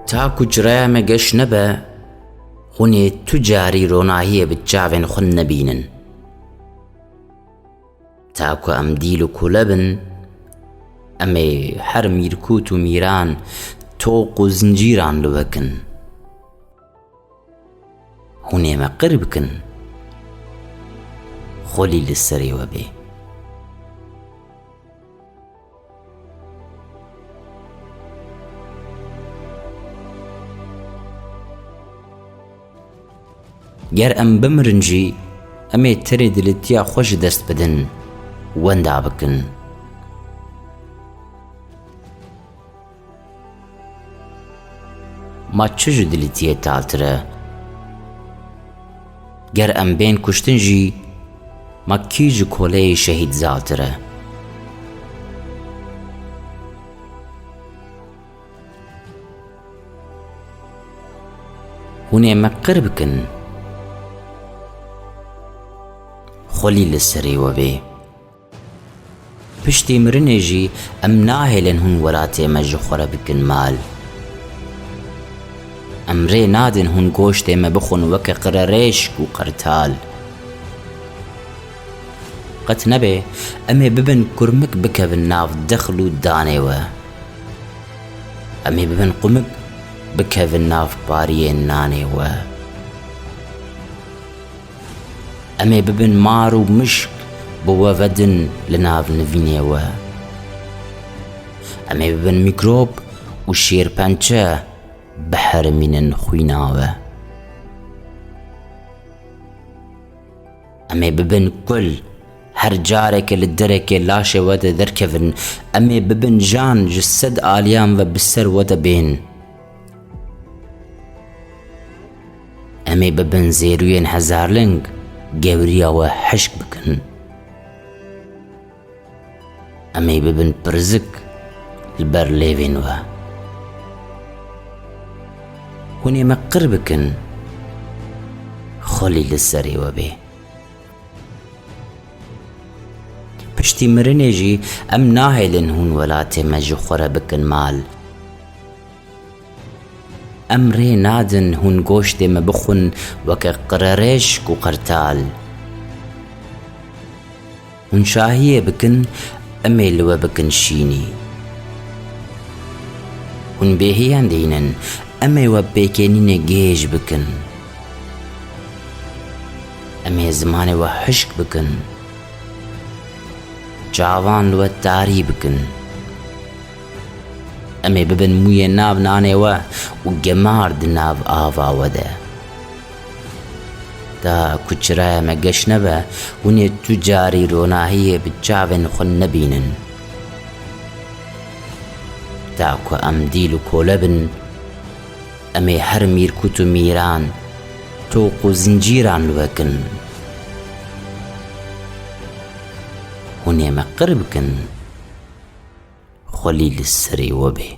تاکو چرای me geş nebe, hûn ê tu carî ronahiyê bi çavên xwe nebînin. Ta ku em dîl û kole bin, em ê her mîrkût û mîran, toq û zincîran li we kin. Hûn ê me qir bikin, xwelî li serê we bê. Ger em bimirin jî em ê tenê dilitiya xwe ji dest bidin, wenda bikin. Ma çi ji dilitiyê taltir e? Ger em bên kuştin jî ma kî ji koleyê şehîd zaltir e? Hûn ê me qir bikin. Xwelî li serê we bê. Piştî mirinê jî em nahêlin hûn welatê me ji xwe re bikin mal. Em rê nadin hûn goştê me bixwin weke qirerêşk û qertal. Qet nebe em ê bibin kurmik bikevin nav dexl û danê we. Em ê bibin qumik bikevin nav pariyên nanê we. Em ê bibin mar û mişk bi we vedin li nav nivînê we. Em ê bibin mîkrob û şêrpençe biherimînin xwîna we. Em ê bibin kul, her carekê li derekê laşê we de derkevin, em ê bibin jan ji sed aliyan ve bi ser we de bên. Em ê bibin zêrûyên hezarling gewriya we hişk bikin. Em ê bibin pirzik li ber lêvên we. Hûn ê me qir bikin, xwelî li serê we bê. Piştî mirinê jî em nahêlin hûn welatê me ji xwe re bikin mal. Em rê nadin hûn goştê me bixwin weke qirerêşk û qertal. Hûn şahiyê bikin em ê li we bikin şînî. Hûn bêhiyan deynin em ê we pêkênînê gêj bikin. Em ê zimanê we hişk bikin. Çavan li we tarî bikin. Em ê bibin mûyê nav nanê we û gemar di nav ava we de. Ta ku çiraya me geş nebe, hûn ê tu carî ronahiyê bi çavên xwe nebînin. Ta ku em dîl û kole bin, em ê her mîrkût û mîran, toq û zincîran li we kin. Hûn ê me qir bikin, xwelî li serê we bê.